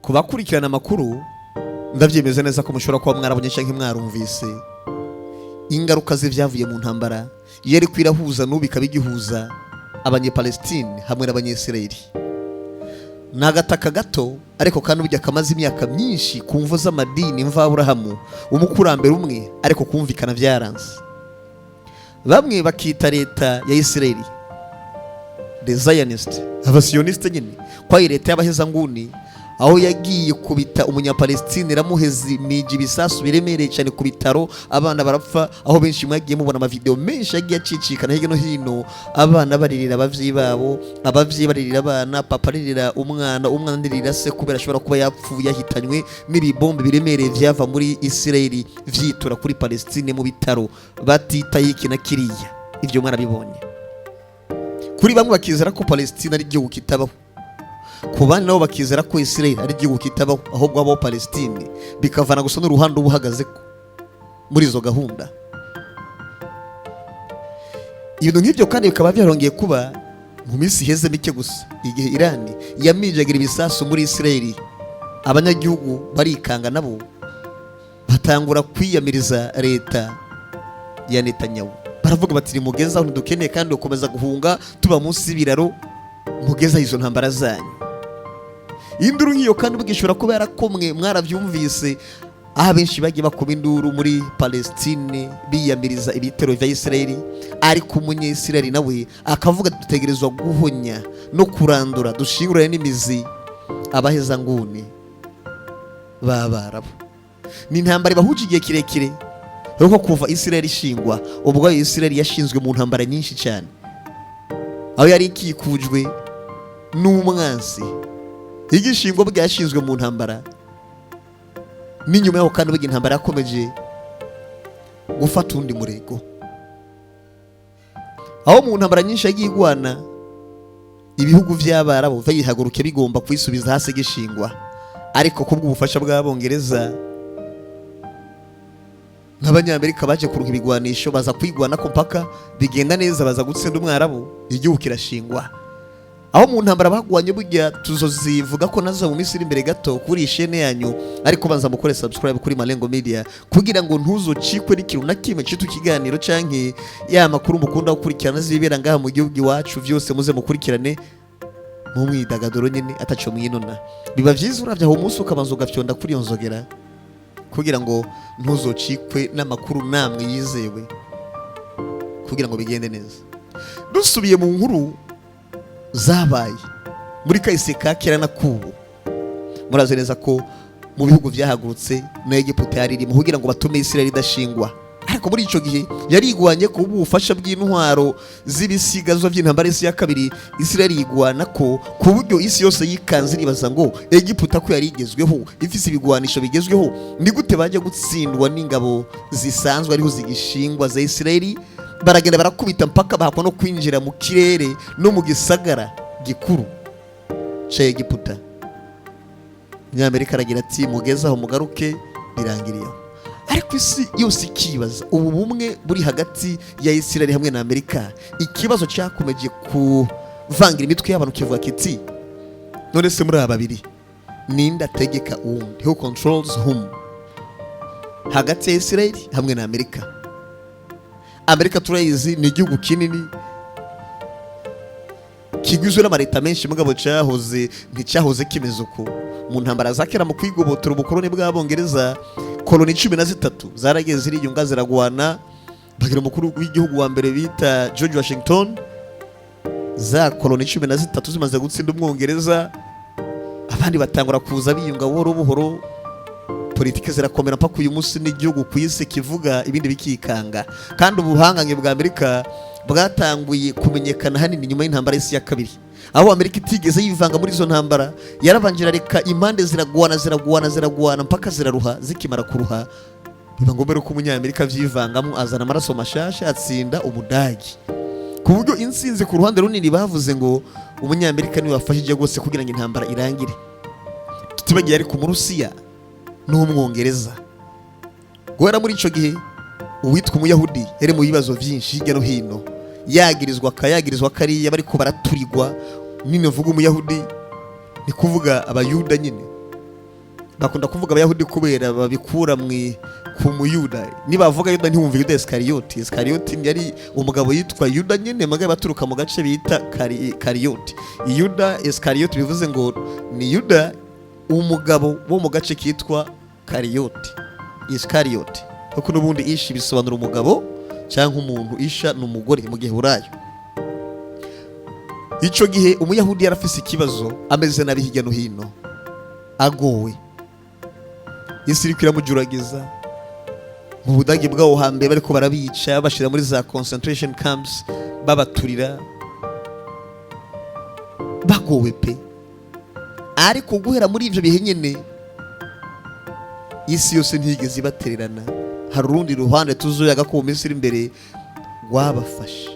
Ku bakurikirana amakuru, ndabyemeza neza ko mushobora kuba mwarabonye cyangwa mwarumvise ingaruka z'ibyavuye mu ntambara yari kwirahuza, n'ubu ikaba igihuza Abanyepalestine hamwe n'Abanyesirayeli. Ni agataka gato, ariko kandi burya kamaze imyaka myinshi ku mvo z'amadini mvaburahamu, umukurambere umwe, ariko kumvikana byaranze. Bamwe bakita leta ya Isirayeli the Zionist, Abasiyoniste nyine, ko ari leta y'abahezanguni, aho yagiye kubita Umunyapalestine iramuheza imigi, ibisasu biremereye cyane ku bitaro, abana barapfa, aho benshi mwagiye mubona amavideo menshi yagiye acicikana hirya no hino, abana baririra abavyeyi babo, abavyeyi baririra abana, papa aririra umwana, umwana aririra se, kubera ashobora kuba yapfuye yahitanywe n'ibibombe biremereye vyava muri Isirayeli vyitura kuri Palestine mu bitaro, batitaye iki na kiriya. Ivyo mwarabibonye. Kuri bamwe bakizera ko Palestine ari igihugu kitabaho, ku bandi nabo bakizera ko Israel ari igihugu kitabaho, ahubwo habaho Palestine, bikavana gusa n'uruhande uba uhagaze ko muri izo gahunda. Ibintu nk'ibyo kandi bikaba byarongeye kuba mu minsi iheze mike gusa, igihe Irani yamijagira ibisasu muri Israel, abanyagihugu barikanga, nabo batangura kwiyamiriza leta ya Netanyahu. Baravuga bati: "Nimugeze aho, ntidukeneye kandi gukomeza guhunga tuba munsi y'ibiraro, mugeze izo ntambara zanyu." Induru nk'iyo kandi ubwo ishobora kuba yarakomwe, mwarabyumvise, aho abenshi bagiye bakoma induru muri Palestine biyamiriza ibitero bya Isirayeli, ariko Umunyesirayeli nawe akavuga: "Dutegerezwa guhonya no kurandura, dushingurane n'imizi abahezanguni b'Abarabu." Ni intambara ibahuje igihe kirekire, kuko kuva Isirayeli ishingwa, ubwo Isirayeli yashinzwe mu ntambara nyinshi cyane, aho yari ikikujwe n'umwansi. Igishingwa bwashinzwe mu ntambara, n'inyuma yaho kandi burya intambara yakomeje gufata undi murego, aho mu ntambara nyinshi yagiye igwana, ibihugu by'Abarabu bihaguruke bigomba kuyisubiza hasi gishingwa, ariko kubw'ubufasha bw'Abongereza n'Abanyamerika baje kuruha ibigwanisho, baza kwigwana ko mpaka bigenda neza, baza gutsinda Umwarabu, igihugu kirashingwa. Aho mu ntambara bagwanye burya tuzozivuga ko nazo mu minsi iri imbere gato kuri iyi shene yanyu, ariko banza mukore subscribe kuri Malengo Media kugira ngo ntuzocikwe n'ikintu na kimwe cyitwa ikiganiro canke ya makuru mukunda gukurikirana zibera ngaha mu gihugu iwacu. Vyose muze mukurikirane mu mwidagaduro nyine ataco mwinona. Biba vyiza uravye aho umunsi ukabanza ugafyonda kuri iyo nzogera kugira ngo ntuzocikwe n'amakuru namwe yizewe, kugira ngo bigende neza. Dusubiye mu nkuru zabaye muri kahise ka kera na kubu, murazi neza ko mu bihugu byahagurutse na Egiputa yari irimo kugira ngo batume Isirayeli idashingwa, ariko muri icyo gihe yarigwanye ku bufasha bw'intwaro z'ibisigazwa by'intambara y'isi ya kabiri. Isirayeli yigwana ko ku buryo isi yose yikanze, iribaza ngo Egiputa ko yari igezweho, ifise ibigwanisho bigezweho, ni gute bajya gutsindwa n'ingabo zisanzwe ariho zigishingwa za Isirayeli? Baragenda barakubita mpaka bahakwa no kwinjira mu kirere no mu gisagara gikuru cya Egiputa. Umunyamerika aragira ati: "Mugeze aho mugaruke." Birangiriye aho, ariko isi yose ikibaza ubu bumwe buri hagati ya Isirayeli hamwe na Amerika. Ikibazo cyakomeje kuvangira imitwe y'abantu kivuga kiti: "None se muri aba babiri ninde ategeka uwundi?" Who controls whom hagati ya Isirayeli hamwe na Amerika? Amerika turayizi, ni igihugu kinini kigizwe n'amaleta menshi, mugabo cyahoze nticyahoze kimeze uko. Mu ntambara za kera, mu kwigobotora ubukoloni bw'Abongereza, koloni 13 zaragiye ziriyunga, ziragwana, bagira umukuru w'igihugu wa mbere bita George Washington. Za koloni 13 zimaze gutsinda Umwongereza, abandi batangura kuza biyunga buhoro buhoro, politiki zirakomera mpaka uyu munsi n'igihugu ku isi kivuga ibindi bikikanga. Kandi ubuhangange bwa Amerika bwatanguye kumenyekana hanini nyuma y'intambara y'isi ya kabiri, aho Amerika itigeze yivanga muri izo ntambara. Yarabanje irareka impande ziragwana, ziragwana, ziragwana mpaka ziraruha. Zikimara kuruha, biba ngombwa ko Umunyamerika avyivangamo, azana amaraso mashasha, atsinda Umudagi ku buryo intsinzi ku ruhande runini bavuze ngo Umunyamerika niwe wafashije rwose kugira ngo intambara irangire, tutibagiye ariko Umurusiya n'Umwongereza. Guhera muri ico gihe, uwitwa Umuyahudi yari mu bibazo byinshi hirya no hino, yagirizwa akayagirizwa kariya, bariko baraturirwa. Nini mvuga Umuyahudi, ni kuvuga Abayuda nyine. Bakunda kuvuga Abayahudi kubera babikura ku Muyuda. Nibavuga Yuda ntiwumva Yuda Isikariyoti. Isikariyoti yari umugabo yitwa Yuda nyine, mugabo baturuka mu gace bita Kariyoti. Yuda Isikariyoti bivuze ngo ni Yuda umugabo wo mu gace kitwa Kariyoti, Isikariyoti, kuko n'ubundi ishi bisobanura umugabo cyangwa umuntu, isha ni umugore mu Giheburayo. Icyo gihe Umuyahudi yarafise ikibazo, ameze nabi hirya no hino, agowe, isi iriko iramujuragiza. Mu Budage bwawo hambere bariko barabica, bashyira muri za concentration camps, babaturira, bagowe pe. Ariko guhera muri ibyo bihe nyine isi yose ntiyigeze ibatererana. Hari urundi ruhande tuzoyaga ko mu minsi iri imbere rwabafashe.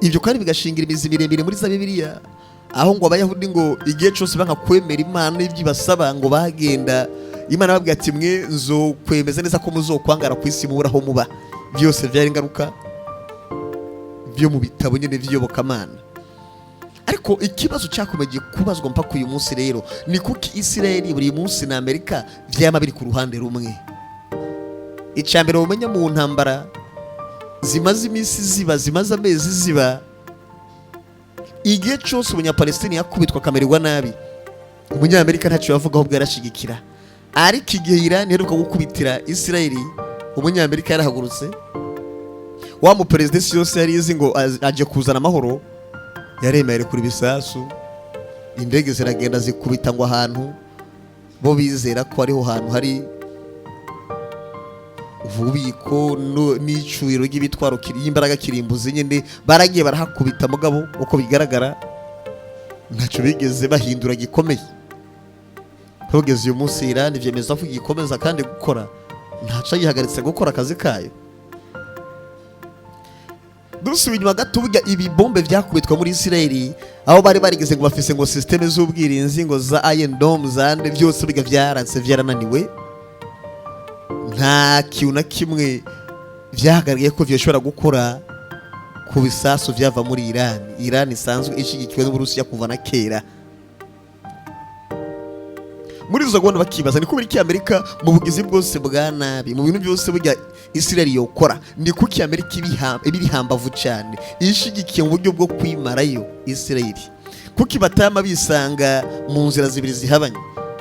Ibyo kandi bigashingira imizi miremire muri za Bibiliya, aho ngo Abayahudi ngo igihe cyose banga kwemera Imana n'ibyo ibasaba, ngo bagenda Imana babwira ati: "Mwe nzokwemeza neza ko muzokwangara ku isi, mubura aho muba." Byose byari ingaruka byo mu bitabo nyine by'iyobokamana. Ariko ikibazo cyakomeje kubazwa mpaka uyu munsi rero ni kuki Isirayeli buri munsi na Amerika vyama biri ku ruhande rumwe? Icya mbere mumenya, mu ntambara zimaze iminsi ziba, zimaze amezi ziba, igihe cyose Umunyapalestini yakubitwa akamererwa nabi, Umunyamerika ntacyo yavugaho, ubwo yarashigikira. Ariko igihe Irani iheruka gukubitira Isirayeli, Umunyamerika yarahagurutse. Wa muperezida isi yose yari izi ngo aje kuzana amahoro, yaremeye arekura ibisasu, indege ziragenda zikubita ngo ahantu bo bizera ko ariho hantu hari ububiko n'icuriro ry'ibitwaro y'imbaraga kirimbuzi nyine. Baragiye barahakubita, mugabo uko bigaragara ntacyo bigeze bahindura gikomeye. Kugeza uyu munsi Irani vyemeza ko igikomeza kandi gukora, ntaco yihagaritse gukora akazi kayo. Dusubiye inyuma gato, burya ibibombe vyakubitwa muri Isirayeli, aho bari barigeze ngo bafise ngo système z'ubwirinzi, ngo za Iron Dome, zande, byose burya vyaranse, vyarananiwe. Nta kintu na kimwe vyagaragaye ko vyoshobora gukora ku bisasu vyava muri Iran. Iran isanzwe ishigikiwe n'Uburusiya kuva na kera. Muri izo gahunda bakibaza ni kubera iki Amerika mu bugizi bwose bwa nabi, mu bintu byose burya Israel yokora, ni kuki Amerika ibiri hambavu cyane, ishigikiye mu buryo bwo kwimarayo Israel? Kuki batama bisanga mu nzira zibiri zihabanye,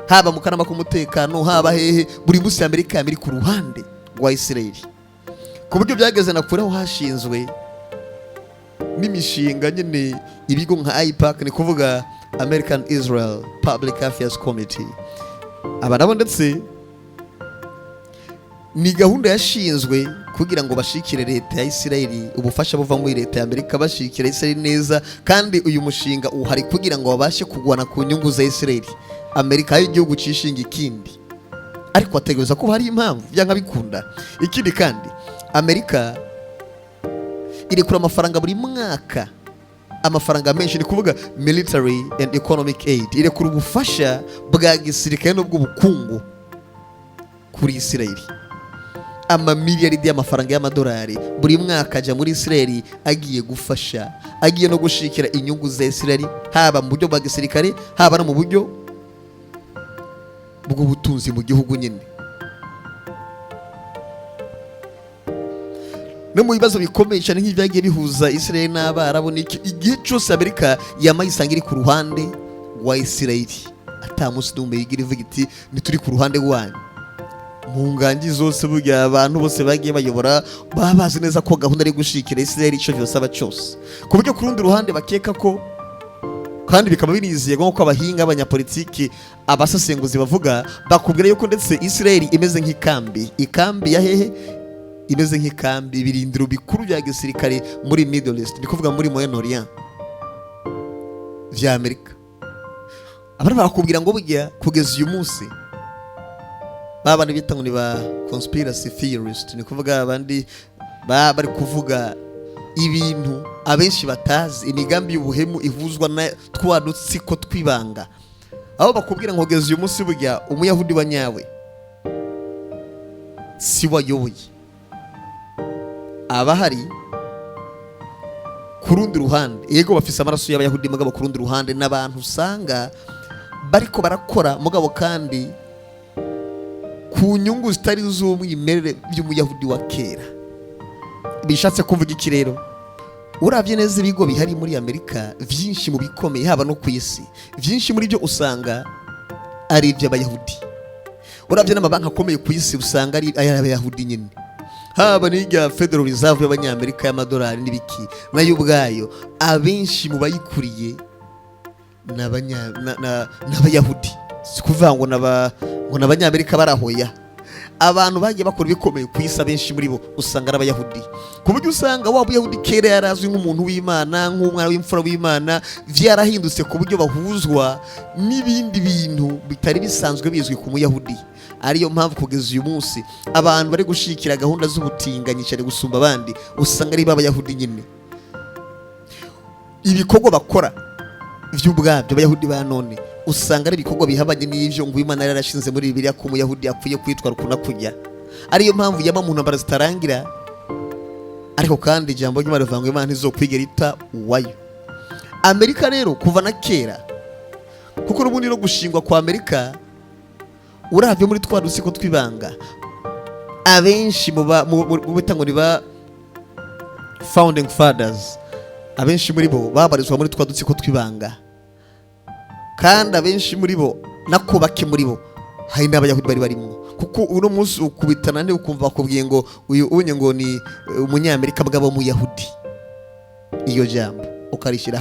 haba mu kanama k'umutekano, haba hehe, buri munsi Amerika yama iri ku ruhande rwa Israel, ku buryo byageze na kure aho hashinzwe n'imishinga nyine, ibigo nka AIPAC, ni kuvuga American Israel Public Affairs Committee. Aba nabo ndetse ni gahunda yashinzwe kugira ngo bashikire leta ya Isirayeli ubufasha buva muri leta ya Amerika, bashikira Isirayeli neza. Kandi uyu mushinga uhari kugira ngo babashe kugwana ku nyungu za Isirayeli, Amerika y'igihugu cishinga ikindi. Ariko ategereza ko hari impamvu byanga bikunda. Ikindi kandi, Amerika irekura amafaranga buri mwaka, amafaranga menshi, ni kuvuga military and economic aid, irekura ubufasha bwa gisirikare n'ubw'ubukungu kuri Isirayeli. Amamiliyaridi y'amafaranga y'amadolari buri mwaka ajya muri Isirayeli, agiye gufasha, agiye no gushikira inyungu za Isirayeli, haba mu buryo bwa gisirikare, haba no mu buryo bw'ubutunzi mu gihugu nyine. No mu bibazo bikomeye cyane nk'ibyagiye bihuza Isirayeli n'Abarabu n'iki, igihe cyose Amerika yama yisanga iri ku ruhande rwa Isirayeli, ata munsi n'umwe yigira ivuga iti: "Ntituri ku ruhande rwanyu." Mu ngangi zose burya abantu bose bagiye bayobora baba bazi neza ko gahunda ari gushikira Isirayeli icyo byosaba cyose, ku buryo ku rundi ruhande bakeka ko, kandi bikaba biniziye nk'uko abahinga, abanyapolitiki, abasesenguzi bavuga, bakubwira yuko ndetse Isirayeli imeze nk'ikambi. Ikambi ya hehe? Imeze nk'ikambi, ibirindiro bikuru bya gisirikare muri Middle East, ni kuvuga muri Moyen Orient, vya Amerika. Abari bakubwira ngo burya kugeza uyu munsi ba bandi bita ngo ni ba conspiracy theorist, ni kuvuga abandi baba bari kuvuga ibintu abenshi batazi, imigambi y'ubuhemu ihuzwa na twa dutsiko tw'ibanga, aho bakubwira ngo kugeza uyu munsi burya Umuyahudi wa nyawe si wayoboye, abahari ku rundi ruhande. Yego, bafise amaraso y'Abayahudi, mugabo ku rundi ruhande n'abantu usanga Bariko barakora mugabo kandi ku nyungu zitari z'umwimerere by'umuyahudi wa kera. Bishatse kuvuga iki rero? Urabye neza ibigo bihari muri Amerika, byinshi mu bikomeye, haba no ku isi, byinshi muri byo usanga ari iby'abayahudi. Urabye n'amabanki akomeye ku isi, usanga ari ay'abayahudi nyine, haba n'irya Federal Reserve y'abanyamerika y'amadolari n'ibiki, nayo ubwayo abenshi mu bayikuriye ni abayahudi. Si kuvuga ngo ni abanyamerika barahoya. Abantu bagiye bakora ibikomeye ku isi, abenshi muri bo usanga ari abayahudi, ku buryo usanga wa muyahudi kera yarazwi nk'umuntu w'Imana, nk'umwana w'imfura w'Imana, byarahindutse ku buryo bahuzwa n'ibindi bintu bitari bisanzwe bizwi ku muyahudi. Ariyo mpamvu kugeza uyu munsi abantu bari gushyigikira gahunda z'ubutinganyi cyane gusumba abandi usanga ari b'abayahudi nyine. Ibikorwa bakora by'ubwabyo abayahudi ba none usanga ari ibikorwa bihabanye n'ibyo ngo Imana yari yarashinze muri Bibiliya ko umuyahudi akwiye kwitwara ukuntu kujya. Ariyo mpamvu yaba mu ntambara zitarangira. Ariko kandi ijambo ry'Imana rivuga ngo Imana ntizokwigera ita uwayo. Amerika rero kuva na kera, kuko n'ubundi no gushingwa kwa Amerika, uravye muri twa dusiko tw'ibanga, abenshi mu bita ngo ni ba founding fathers, abenshi muri bo babarizwa muri twa dutsiko tw'ibanga, kandi abenshi muri bo, nako bake muri bo, hari n'abayahudi bari barimwo. Kuko uno munsi ukubitana nde ukumva bakubwiye ngo uyu unye ngo ni umunyamerika bw'abo muyahudi, iyo jambo ukarishyira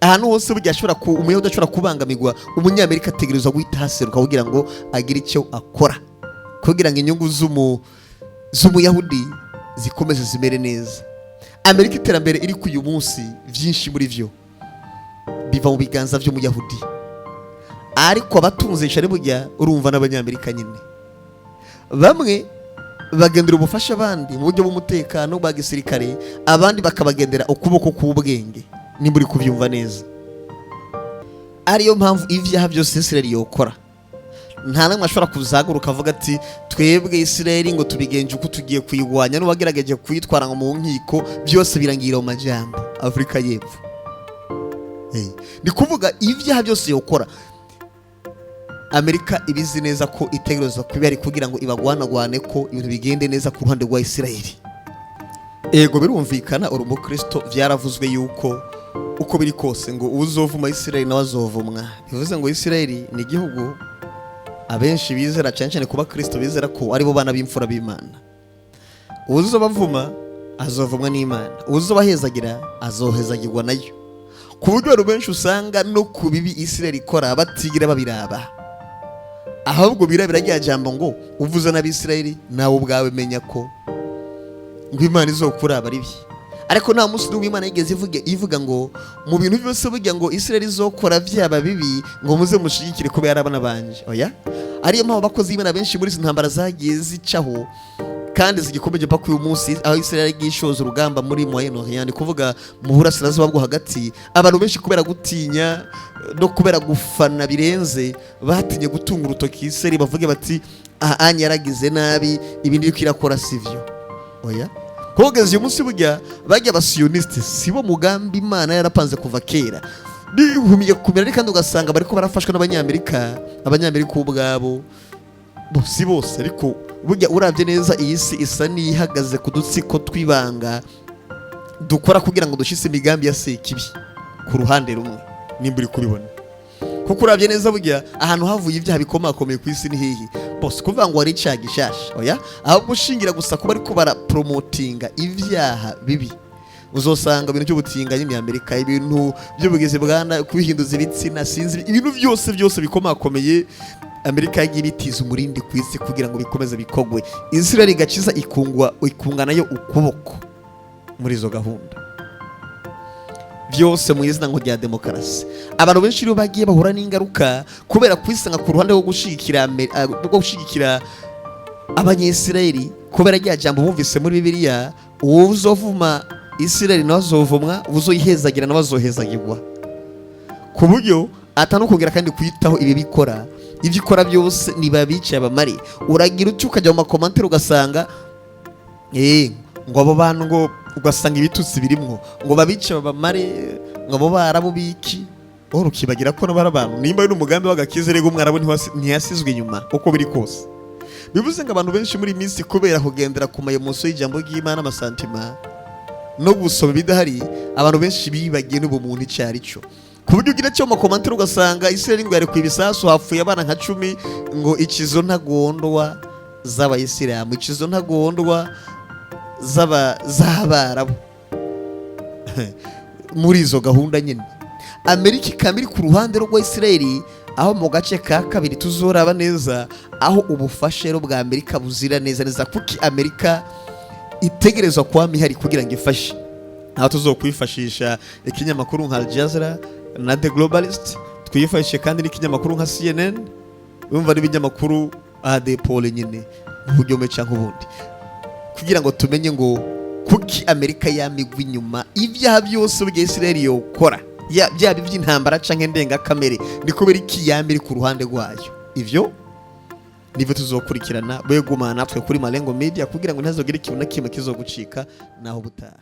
ahantu hose, burya ashobora ku umuyahudi ashobora kubangamirwa, umunyamerika ategerezwa guhita haseruka kugira ngo agire icyo akora kugira ngo inyungu z'umuyahudi zikomeze zimere neza. Amerika, iterambere iri ku uyu munsi, byinshi muri byo biva mu biganza by'umuyahudi. Ariko abatunze cyane burya urumva n'abanyamerika nyine, bamwe bagendera ubufasha abandi mu buryo bw'umutekano bwa gisirikare, abandi bakabagendera ukuboko k'ubwenge, nimba uri kubyumva neza. Ariyo mpamvu ibyaha byose Israel yokora, nta n'umwe ashobora kuzaguruka avuga ati: "Twebwe Israel ngo tubigenje uko, tugiye kuyirwanya." N'uwagerageje kuyitwara ngo mu nkiko, byose birangira mu majambo. Afurika y'Epfo. Ni kuvuga ibyaha byose yokora, Amerika ibizi neza ko itegerezwa kuba ari kugira ngo ibagwanagwane, ko ibintu bigende neza ku ruhande rwa Israel. Ego, birumvikana, uri umukristo, byaravuzwe yuko uko biri kose ngo uzovuma Israel nawe azovumwa. Bivuze ngo Israel ni igihugu abenshi bizera, cyane cyane kuba Kristo bizera ko aribo bana b'imfura b'Imana. Uzobavuma azovumwa n'Imana, uzobahezagira azohezagirwa nayo, ku buryo abantu benshi usanga no ku bibi Israel ikora batigira babiraba, ahubwo birabira rya jambo ngo uvuze n'Abisirayeli nawe ubwawe menya ko ngo Imana izokuraba ari bye. Ariko nta munsi n'umwe Imana yigeze ivuga ngo mu bintu byose burya ngo Israel izokora byaba bibi ngo muze mushigikire kuba yari abana banje. Oya. Ariyo mpamvu abakozi b'Imana benshi muri izi ntambara zagiye zicaho kandi zigikomeje mpaka uyu munsi, aho Israel yagiye ishoza urugamba muri Moyen Orient, ni kuvuga mu burasirazuba bwo hagati, abantu benshi kubera gutinya no kubera gufana birenze batinye gutunga urutoki Israel bavuge bati: "Aha anya yaragize nabi, ibindi iriko irakora sivyo." Oya, kugeza uyu munsi burya bajya abasiyonisite sibo mugambi Imana yarapanze kuva kera. Bihumiye kumera, ariko kandi ugasanga bariko barafashwa n'abanyamerika. Abanyamerika ubwabo bo si bose, ariko burya urabye neza iyi si isa n'ihagaze ku dutsiko tw'ibanga dukora kugira ngo dushyitse imigambi ya Sekibi ku ruhande rumwe, nimba uri kubibona. Kuko urabye neza burya ahantu havuye ibyaha bikomakomeye ku isi ni hehe? Bose kuvuga ngo wari icyaha gishasha, oya, ahubwo ushingira gusa kuba ariko baraporomotinga ibyaha bibi, uzosanga ibintu by'ubutinganyi ni Amerika, ibintu by'ubugizi bwa nabi, kubihinduza ibitsina, sinzi, ibintu byose byose bikomakomeye Amerika yagiye ibitiza umurindi ku isi kugira ngo bikomeze bikogwe. Israel igakiza ikungwa, ikunga nayo ukuboko muri izo gahunda byose mu izina ngo rya demokarasi. Abantu benshi rero bagiye bahura n'ingaruka kubera kwisanga ku ruhande rwo gushyigikira abanyesirayeli, kubera rya jambo bumvise muri Bibiliya: "Uzovuma Isirayeli nawe azovumwa, uzoyihezagira nawe azohezagirwa", ku buryo atanukongera kandi kuyitaho ibi bikora, ibyo ikora byose nibabicaye abamare. Uragira utyo ukajya mu ma commentaires ugasanga ngo abo bantu ngo ugasanga ibitutsi birimwo ngo babice babamare, ngo abo barabu biki. Oro ukibagira ko nabara abantu nimba ari umugambi w'agakiza, rego umwarabu ntiyasizwe inyuma uko biri kose. Bivuze ngo abantu benshi muri iyi minsi, kubera kugendera ku ma émotions y'ijambo ry'Imana, ama sentiments no gusoma ibidahari, abantu benshi bibagiye n'ubumuntu icyo ari cyo, ku buryo ugira cyo mu ma commentaires ugasanga Israel ngo yarekuye ibisasu, hapfuye abana nka 10, ngo ikizo ntagondwa z'abayisilamu, ikizo ntagondwa z'abarabu. Muri izo gahunda nyine, Amerika ikaba iri ku ruhande rwa Israel, aho mu gace ka kabiri tuzoraba neza aho ubufasha rero bwa Amerika buzira neza neza, kuki Amerika itegerezwa kwama ihari kugira ngo ifashe, aho tuzokwifashisha ikinyamakuru nka Al Jazeera na The Globalist, twifashishe kandi n'ikinyamakuru nka CNN, urumva n'ibinyamakuru ADPOL nyine mu buryo bumwe cyangwa ubundi, kugira ngo tumenye ngo kuki Amerika yamigwa inyuma ibyaha byose bya Israel yokora, byaba iby'intambara canke ndengakamere, ni kubera iki yama iri ku ruhande rwayo. Ivyo nivyo tuzokurikirana. Begumana natwe kuri Malengo Media kugira ngo ntazogire ikintu na kimwe kizogucika. Naho butaha.